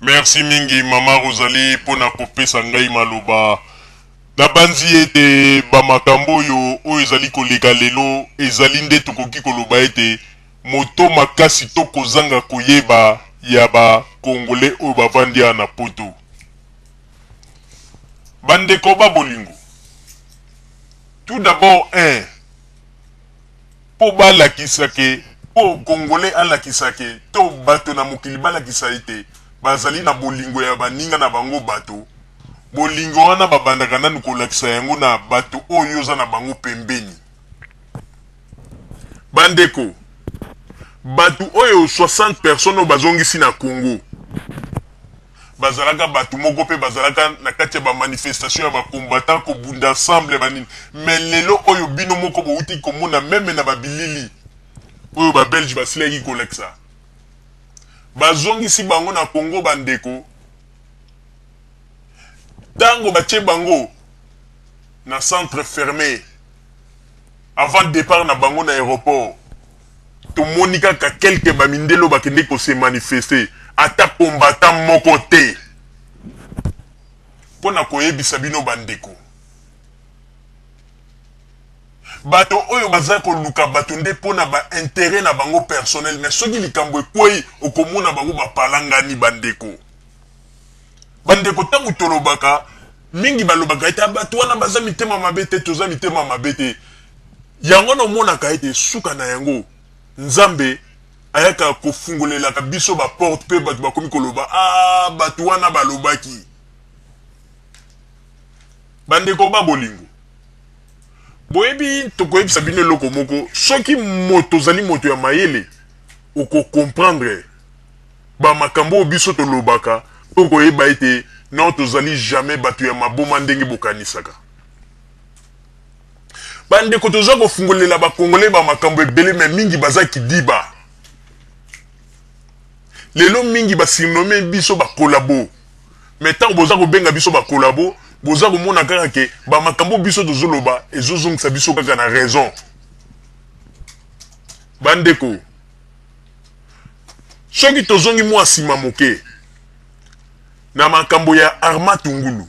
Merci mingi mama Rosalie mpo na kopesa ngai maloba. Nabanzi ete bamakambo oyo oyo ezali koleka lelo ezali nde tokoki koloba ete moto makasi to kozanga koyeba ya ba Congolais oyo bavandi awa na poto. Bandeko ba bolingo, tout d'abord un mpo balakisa ke mpo Congolais alakisa ke to bato na mokili balakisa ete bazali na bolingo ya baninga na bango bato, bolingo wana babandaka nanu kolakisa yango na bato oyo oza na bango pembeni. Bandeko, bato oyo 60 personnes oyo bazongisi na Congo bazalaka bato moko mpe bazalaka na kati ya ba manifestation ya ba combattants kobunda ensemble ba nini, mais lelo oyo bino moko bowuti komona meme na ba bilili oyo ba belge basilaki kolakisa, bazongisi bango na Congo. Bandeko, tango batie bango na centre fermé avant départ na bango na aéroport, tomoni kaka quelques bamindele oyo bakende ko se manifester, ata combattant moko te. Mpo na koyebisa bino bandeko, bato oyo baza koluka bato nde mpo na ba intérêt na bango personnel, mais soki likambo ekwei, okomona bango bapalangani. Bandeko, bandeko, ntango tolobaka mingi, balobaka ete bato wana baza mitema mabe te. Toza mitema mabe te. Yango naomonaka ete suka na yango, Nzambe ayaka kofungolelaka biso baporte mpe bato bakomi koloba: "A, bato wana balobaki." Bandeko ba bolingo, boyebi, tokoyebisa bino eloko moko: soki moto ozali moto ya mayele, okocomprendre bamakambo oyo biso tolobaka, tokoyeba ete non, tozali jamais bato ya maboma ndenge bokanisaka. Bandeko, toza kofungolela bakongolais bamakambo ebele, me mingi baza kidiba. Lelo mingi basurnommer biso bacollabo, me ntango boza kobenga biso bacollabo, boza komona kaka ke bamakambo biso tozoloba ezozongisa biso kaka na raison. Bandeko, soki tozongi mwa nsima moke na makambo ya Armand Tungulu,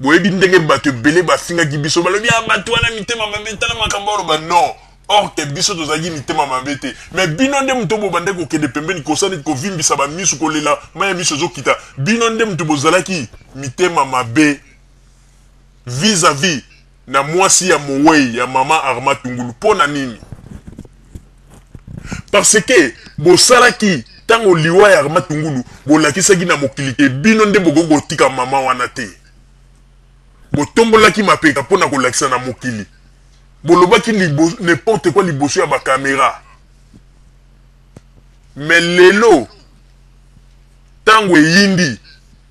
boyebi ndenge bato ebele bafingaki biso, balobi: "Ya bato wana mitema mabe, tala makambo aloba." Non, or ke biso tozalaki mitema mabe te, mais bino nde moto bobande kokende pembeni, kosala neti kovimbisa bamisu, kolela, mai ya miso ezokita. Bino nde moto bozalaki mitema mabe vis-à-vis na mwasi ya mowei, ya mama Armand Tungulu. Mpo na nini? Parce que bosalaki ntango liwa ya Armand Tungulu, bolakisaki na mokili ke bino nde bokoki kotika mama wana te. Botombolaki mapeka mpo na kolakisa na mokili, bolobaki n'importe quoi liboso ya bacaméra. Mais lelo, ntango eyindi,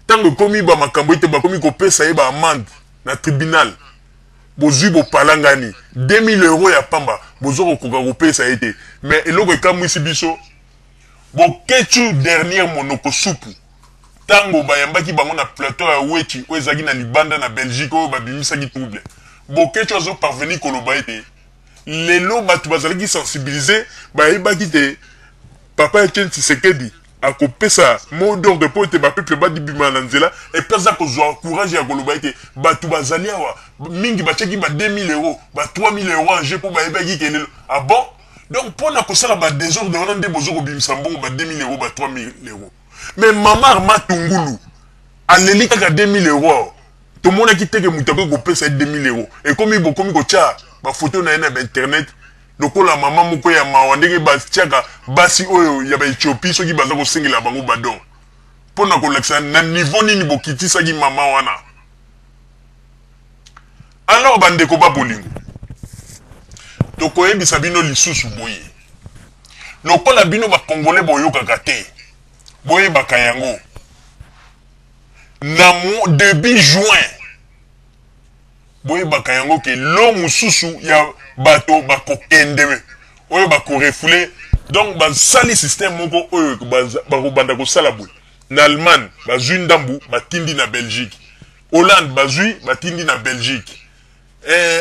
ntango ekomi bamakambo ete bakomi kopesa ye baamende na tribunal, bozwi, bopalangani. 2000 euro ya pamba boza kokoka kopesa ye te. Mais eloko ekamwisi biso, Boketshu, dernier monoko supu, ntango bayambaki bango na plateau ya Weti oyo ezalaki na libanda na Belgique, oyo babimisaki trouble, Boketshu azoparvenir koloba ete lelo bato bazalaki sensibilisés, bayebaki te papa Etienne Tshisekedi akopesa mot d'ordre mpo ete bapeuple badibima na nzela. Et puis aza kozwa courage ya koloba ete bato bazali awa mingi batiaki ba 2000 euro, ba 3000 euro en jeu, mpo bayebaki ke lelo. Ah bon? Donc mpo na kosala badésordre wana nde boza kobimisa mbongo ba 2000 euro, ba 3000 euro. Mais mama Armand Tungulu aleli kaka 2000 euro, tomonaki teke moto akoki kopesa ye 2000 euro. Ekomi bokomi kotia bafoto na ye na bainternet lokola mama moko ya mawa, ndenge batiaka basi oyo ya baethiopie soki baza kosengela bango badon, mpo na kolakisa na niveau nini bokitisaki mama wana. Alors bandeko ba bolingo, tokoyebisa bino lisusu boye: lokola bino bakongole boyokaka te, boyebaka yango, na début juin, boyebaka yango ke lo mosusu ya bato bakokende oyo bakorefouler. Donc basali système moko oyo bakobanda kosala boye: na Allemagne bazwi ndambu, batindi na Belgique; Hollande bazwi, batindi na Belgique;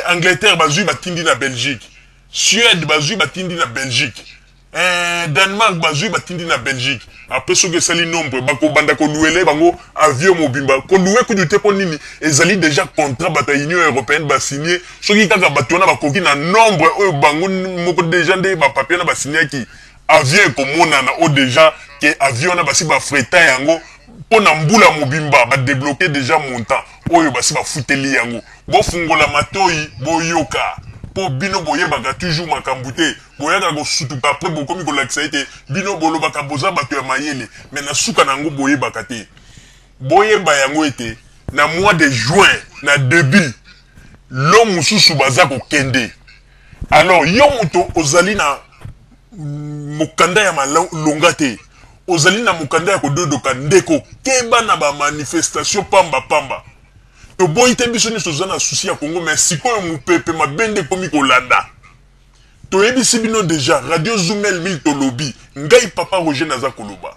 Angleterre bazwi, batindi na Belgique; Suède bazwi, batindi na Belgique. Eh, Danemark bazui batindi na Belgique. Après soki esali nombre bakobanda koluele bango avion mobimba. Kolue kutu te mpo nini? Ezali deja contrat bato ya Union européenne ba signer. Soki kaka bato wana bakoki na nombre oyo bango moko deja nde ba papier wana basignaki, avion ekomonana oyo deja ke avion wana basi bafreta yango mpo na mbula mobimba, ba débloquer deja montant oyo basi bafuteli yango. Bofungola matoyi boyoka mpo bino boyebaka toujours makambo te. Boyaka kosutuka après bokomi kolakisa ete bino bolobaka boza bato ya mayele, mais na suka na yango boyebaka te. Boyeba yango ete na mois de juin na debut lo mosusu baza kokende. Alors yo moto ozali na mokanda ya malonga te, ozali na mokanda ya kododoka, ndeko, keba na ba manifestation pamba pamba. Toboyi te, biso nyonso toza na souci ya Congo, mais sikoyo mopepe mabe nde ekomi kolanda. Toyebisi bino deja radio Zoom 1000 tolobi, ngai papa Roger naza koloba.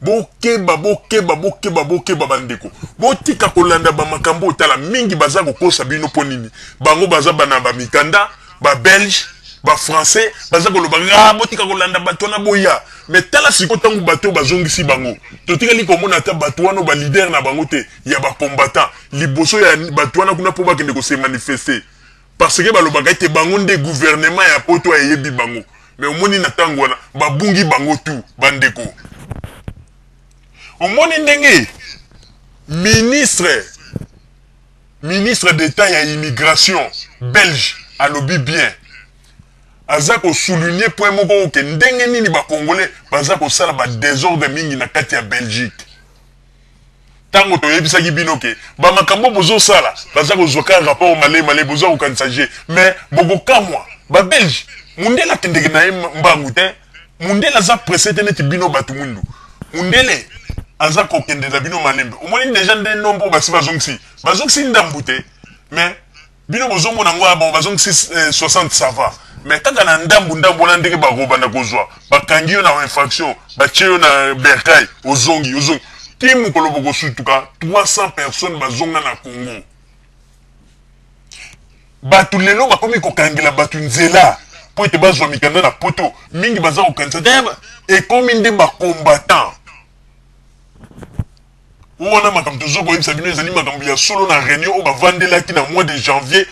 Bokeba, bokeba, bokeba, bokeba bandeko. Botika kolanda ba makambo otala mingi baza kokosa bino mpo nini? Bango baza bana ba mikanda, ba belge, ba français, baza koloba ah botika kolanda bato wana boya. Mais tala sikoyo ntango bato bazongisi bango, totikali komona ata bato wana ba leader na bango te ya ba combattant liboso ya bato wana kuna mpo bakende ko se manifester. Parce que balobaka ete bango nde gouvernement ya poto eyebi bango. Mais omoni na tango wana babungi bango tout bandeko. Omoni ndenge ministre d'Etat ya immigration belge alobi bien. Aza ko souligner point moko oke ndenge nini ba congolais baza kosala ba desordre mingi na kati ya Belgique. Tango toyebisaki bino ke ba makambo bozosala baza kozwa kaka rapport male male, boza kokanisa je, mais bokokamwa ba belge mundele akendeke na ye mbangu te. Mundele aza presse te neti bino bato mwindu. Mundele aza kokende na bino malembe. Omoni deja nde nombre basi bazongisi ndambu te, mais bino bozomona ngo bon bazongisi 60 ça va, mais kaka na ndambu ndambu wana ndenge bakobanda kozwa, bakangi yo na infraction, batie yo na bercail, ozongi ozongi ti mokolo bokosutuka 300 personnes bazonga na Congo. Bato lelo bakomi kokangela bato nzela po ete bazwa mikanda na poto, mingi baza kokanisa te ekomi nde ba combattant. Wana makambo tozo koyebisa bino ezali makambo ya solo na réunion oyo bavandelaki na mois de janvier.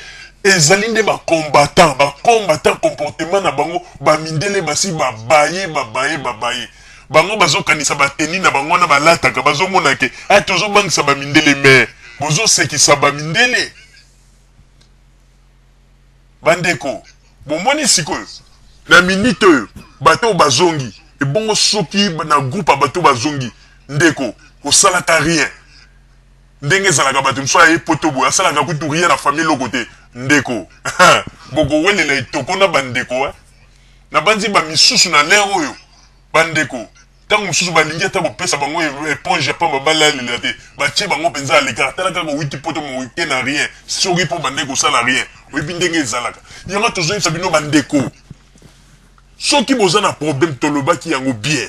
Ezali nde ba combattant, ba combattant comportement na bango ba mindele basi babaye babaye babaye bango, bazokanisa bateni na bango wana balataka, bazomona ke ah tozobangisa ba mindele, mais bozosekisa ba mindele. Bandeko, bomoni sikoyo na minute oyo bato oyo bazongi, ebongo soki na groupe ya bato bazongi, ndeko osalaka rien ndenge ezalaka. Bato mosusu aye poto boye asalaka kutu rien na famille eloko te. Ndeko, bokowelela etoko na bandeko na banzi bamisusu na lere oyo. Bandeko, ntango mosusu balingi ata kopesa bango éponge ya pamba balalela te, batie bango mpenza à l'écart. Tala kaka owiti poto moke na rien, soki mpo bandeko kosala rien, oyebi ndenge ezalaka. Yango tozoyebisa bino bandeko, soki boza na problème, tolobaki yango bien,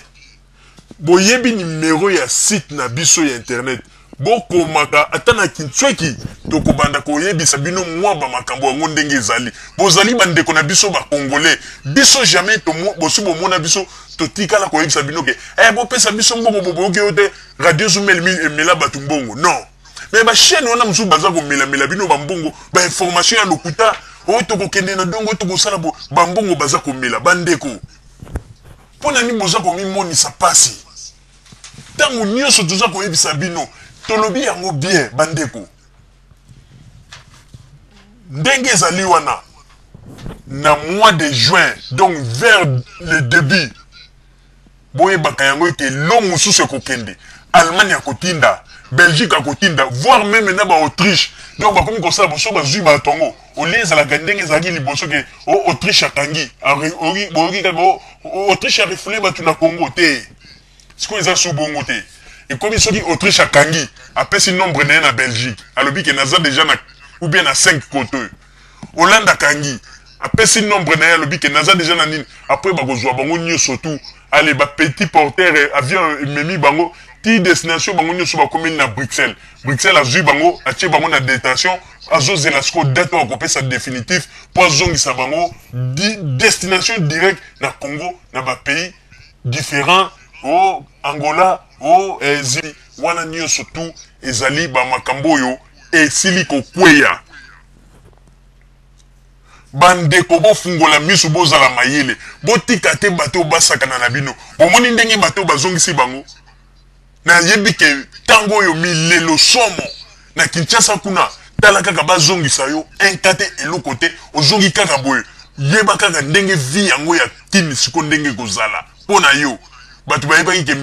boyebi numero ya site na biso ya internet, bokomaka ata na kintsweki, tokobanda koyebisa bino mwa bamakambo yango ndenge ezali. Bozali bandeko na biso bacongolais, biso jamais bosi bomona biso totikala koyebisa bino ke bopesa biso mbongo, boboyoki yo te. Radio Zoom emela bato mbongo, non, mais bachaîne wana mosusu baza komelamela bino bambongo, bainformation ya lokuta oyo tokokende na dongo, tokosala bambongo baza komela. Bandeko, mpo na nini boza komimonisa pasi ntango nyonso? Toza koyebisa bino, tolobi yango bien bandeko, ndenge ezali wana na mois de juin, donc vers le début, boyebaka yango ete lo mosusu ekokende. Allemagne akotinda, Belgique akotinda, voire même na baAutriche. Donc bakomi kosala boso bazwi bato yango olie. Ezalaka ndenge ezalaki liboso ke Autriche akangi, boyoki kaka Autriche arefouler bato na Congo te. Sikoyo eza su bongo te. Ekomi soki Autriche akangi, apesi nombre na ye na Belgique, alobi ke naza déjà na ou bien na 5 kote oyo. Hollande akangi, apesi nombre na ye, alobi ke naza déjà na nini. Après bakozwa bango nyonso tu, ale bapetit porteur, avion ememi bango ti destination, bango nyonso bakomeli na Bruxelles. Bruxelles azwi bango, atie bango na détention. Azozela sikoyo date oyo akopesa definitif mpo azongisa bango di, destination direct na Congo, na ba pays differents, o Angola, o eh, wana nyonso tu ezali ba makambo oyo esili kokweya. Bandeko, bofungola miso, bozala mayele, botika te bato oyo basakana na bino. Bomoni ndenge bato oyo bazongisi bango? Nayebi ke ntango oyo milelo somo na Kinshasa kuna, tala kaka bazongisa yo inka te, eloko te, ozongi kaka boye. Yeba kaka ndenge vie yango ya Kin siko ndenge ekozala mpo na yo. Bato bayebaki ke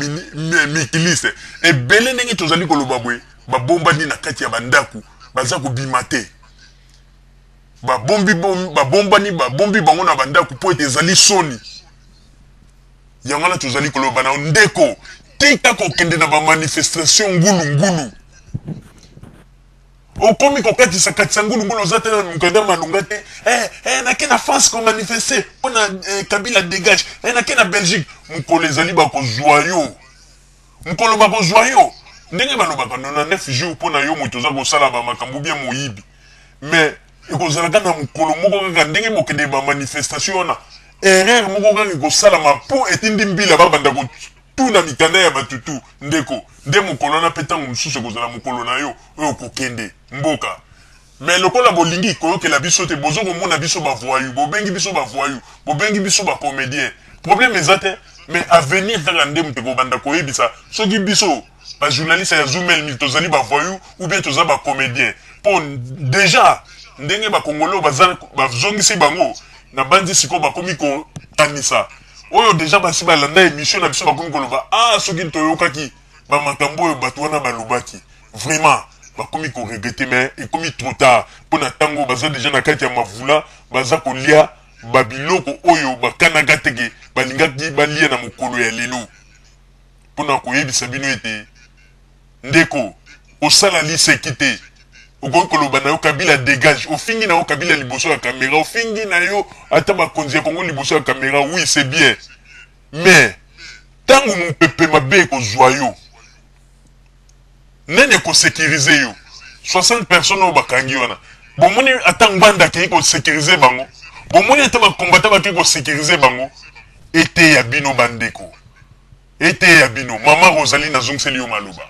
mikiliste ebele ndenge tozali koloba boye, babombani na kati ya bandako, baza kobima te. Babombi, babombani, babombi bango na bandako mpo ete ezali soni. Yango wana tozali koloba na ndeko, tika kokende na bamanifestation ngulu ngulu. Okomi kokatisa katisa ngulu ngulu, oza te na mokanda malonga te. Nake na France komanifeste mpo na Kabila dégage. Nake na Belgique. Mokolo ezali bakozwa yo. Mokolo bakozwa yo. Ndenge balobaka 99 jours mpo na yo moto oza kosala ba makambo bien moyibi. Mais ekozalaka na mokolo moko kaka ndenge bokende ba manifestation wana, erreur moko kaka ekosalama mpo etindi mbila babanda kotuna mikanda ya bato tu. Ndeko, nde mokolo wana mpe ntango mosusu ekozala mokolo na yo oyo okokende mboka. Mais lokola bolingi koyokela biso te, bozo komona biso ba voyous, bobengi biso ba voyous, bobengi biso ba comediens. Problème eza te, mais avenir kaka nde moto ekobanda koyebisa soki biso ba journalistes ya Zoom Elmi tozali ba voyous ou bien toza ba comediens. Po déjà ndenge ba Congolais baza bazongisi bango na bandi sikoyo bakomi kokanisa oyo déjà basi balanda émission na biso, bakomi koloba ah, soki toyokaki ba makambo oyo bato wana balobaki, vraiment bakomi koregretter, mais ekomi trop tard mpo na ntango baza déjà na kati ya mavula, baza kolia babiloko oyo bakanaka teke balingaki balia na mokolo ya lelo. Mpona koyebisa bino ete ndeko, kosala liseki te. Okoki koloba na yo Kabila dégage, ofingi na yo Kabila liboso ya kamera, ofingi na yo ata bakonzi ya Kongo liboso ya kamera, oui, c'est bien, mais ntango mopepe mabe ekozwa yo, nani ekosécuriser yo? 60 personnes oyo bakangi wana, bomoni ata Ngbanda akei kosécuriser bango? Bomoni ata bakombata bakei kosécuriser bango? Ete ya bino bandeko, ete ya bino. Mama Rosalie, nazongiseli yo maloba.